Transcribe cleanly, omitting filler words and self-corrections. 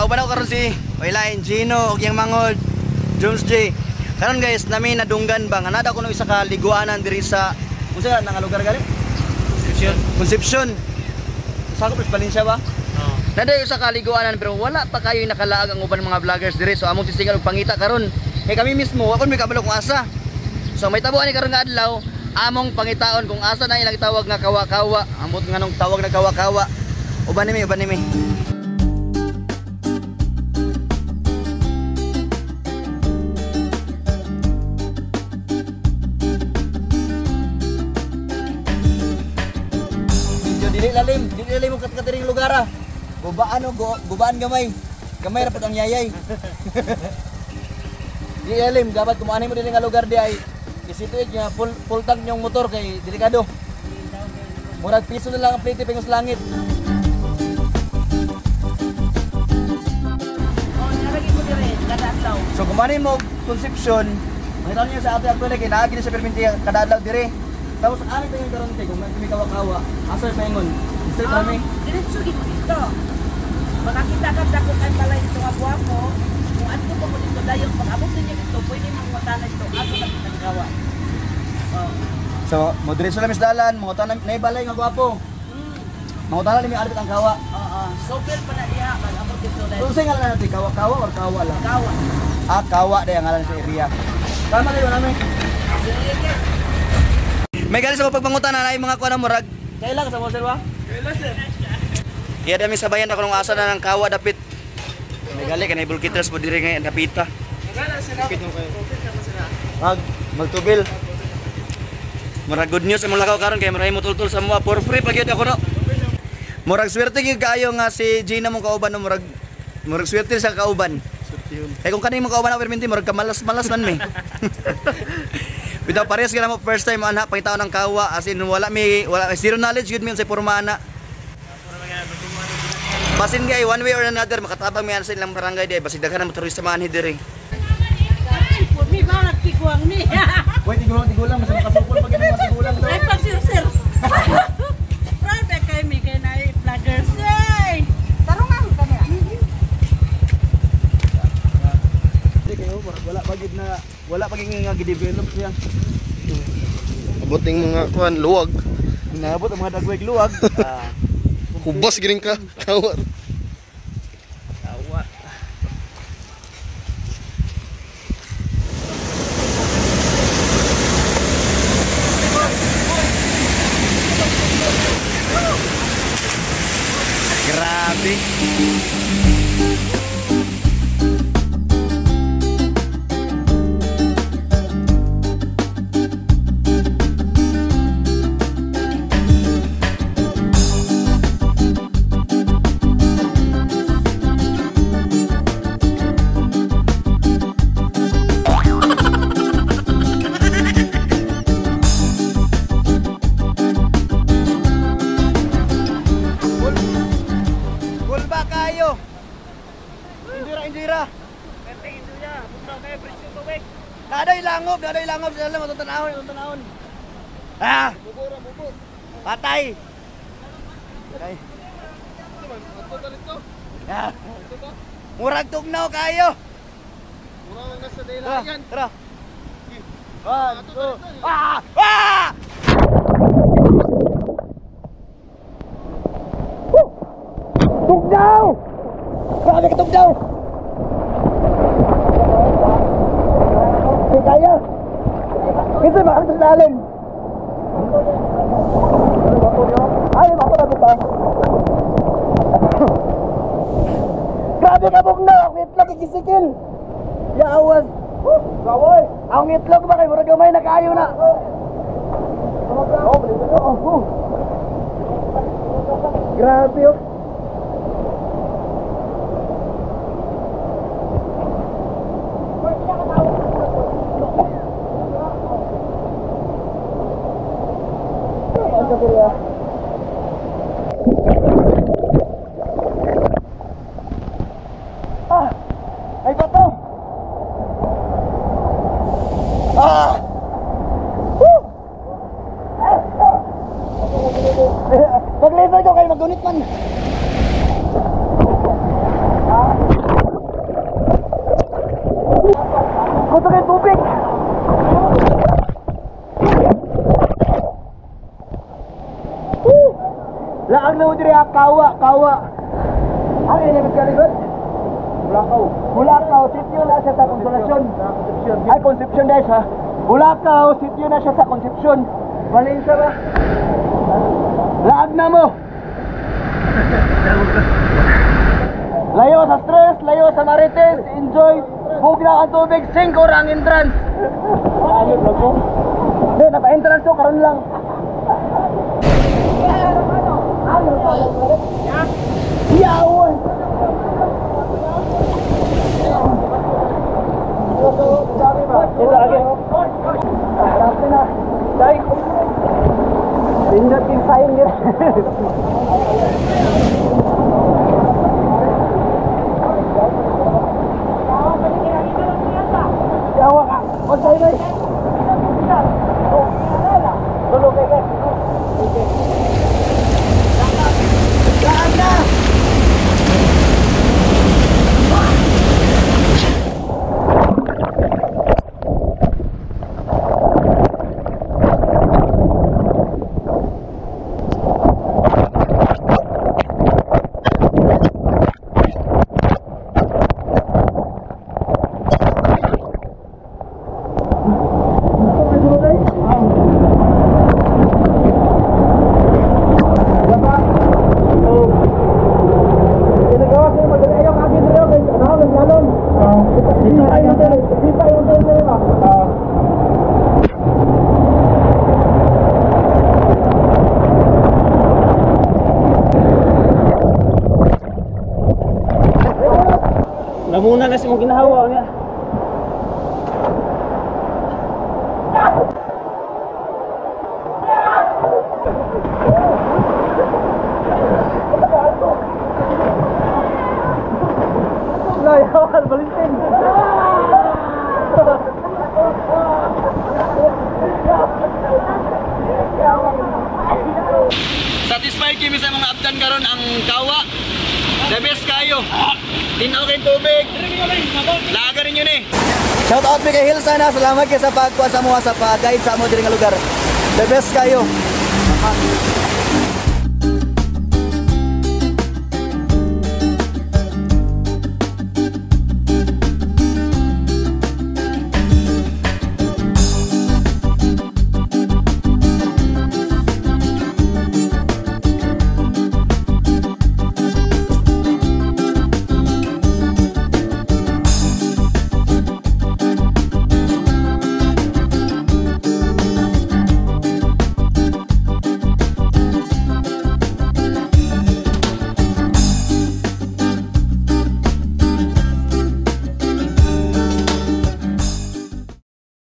Kauban ako karon si Oylain Gino og iyang mangod Jones J. Karon guys, nami nadunggan ba nga nada kuno isa ka liguanan diri sa unsa nga lugar gani? Concepcion. Concepcion. Sakop sa Valencia ba? Oo. Nada usa ka liguanan pero wala pa kayo nakalaag ang uban mga vloggers diri. So among tisingan og pangita karon. Kay kami mismo wa kon mi kabalo kung asa. So may tabo ani karon nga adlaw among pangitaon kung asa na ilang tawag nga kawa-kawa. Ambot nga nung tawag na kawa-kawa. Uban nimi, uban nimi. Medyo dili lalim og katkatiring lugar ah. Gubaan o gubaan gamay. Gamay ra pud ang yayay. Dili lalim, dapat kung mo dili nga lugar di ay isituig nga full tank nyong motor kay delikado. Murag piso na lang ang plate pingos langit. Oh, naragi ko dire kada adlaw. So kung mo Concepcion, makita niyo sa ate actually kay naagi na siya perminti kada adlaw dire. Tapos ani pa yung karon kay kung may kawa-kawa, asa pa ingon? Straight rami. Diretso gid mo dito. Makakita ka dako kay balay dito nga buwako. Kung adto pa mo dito dayon pag abot ninyo dito pwede mong matanan dito ato na kitang gawa. Oh. So, mo diretso lang mis dalan, mga tanan nay balay nga gwapo. Mga tanan mi arbit ang kawa. Oo. Sober pa na diha pag abot dito So, dayon. unsay ngalan natin? Kawa-kawa or kawa lang? Gawa. Ah, kawa day ang ngalan sa area. Tama kayo namin. Sige. May galing sa pagpangutan na ay mga kuha na murag. Kailan ka sa sir ba? Kailan sir? Iya dami sa bayan ako nung asa na ng kawa dapit. May gali kanay bulkiters po diri ngay dapita. Mag magtubil. Murag good news among lakaw karon kay murag mo tultul sa mua for free pag ako no. Murag swerte gyud kaayo nga si Gina mong kauban no murag swerte sa kauban. Kay kung kanay mong kauban ako perminti murag kamalas-malas man mi. Bitaw parehas gyud mo first time ana pangitaon ng kawa as in wala mi wala zero knowledge gyud mi sa porma ana. Basin kay one way or another makatabang mi ana sa ilang barangay di basig daghan ang motorista maanhi diri. Mi ba nagkiguang ni? Wait, tigulang tigulang mas makasukol pag mga tigulang Ay pag sir sir. Proud na kay mi kay na vloggers. Ay. Tarungan kami. Di kayo wala pa gid na wala pa gid nga gi-develop siya. Abot ning mga kuan luwag. Naabot ang mga dagweg luwag. Hubas giring ka. Kawa. Kawa. Grabe. Kulba kayo. Indira, indira. Naday langob sila lang matutanahon, matutanahon. Ah! Patay. Patay. Ah. Murag tugnaw kayo. Murag na sa Tara, tara. One, two. Ah! Ah! Tugnaw! Grabe ka tugnaw! Hindi kaya! Kasi baka ito sa lalim! Ay, bako na ito! Grabe ka bugnaw! Ang itlog ikisikil! Yawas! Gaway! Ang itlog ba kayo? Murag gamay na kayo na! Grabe oh! Ah! Ay bato! Ah! Woo! Pag-laser ko kayo magunit man. Ah! Laag na mo diri ha, kawa, kawa. Ano yun yung kalibot? Bulakaw. Bulakaw, sityo na siya sa Consolacion. Ay, Concepcion guys ha. Bulakaw, sityo na siya sa Concepcion. Valencia ba? Laag na mo. Layo sa stress, layo sa marites, enjoy. Bugna ang tubig, 5 ang entrance. Ayun lang ko. Hindi, napa-entrance ko, karon lang. Yawan! Ito lagi. Grabe na. Dahil. Pindot yung sayang yun. Yawa ka. O sa'yo na. Tulog kayo guys. Okay. Saan na? Lamuna na si mong ginahawa niya. Layawan, Valentin. Satisfied kami sa mga abdan karon ang kawa. The best kayo. Tinaw kay tubig. Laga rin yun eh. Shout out kay Hilsa na. Salamat kay sa pagkuha sa mga sa pag-guide sa amo diri nga lugar. The best kayo.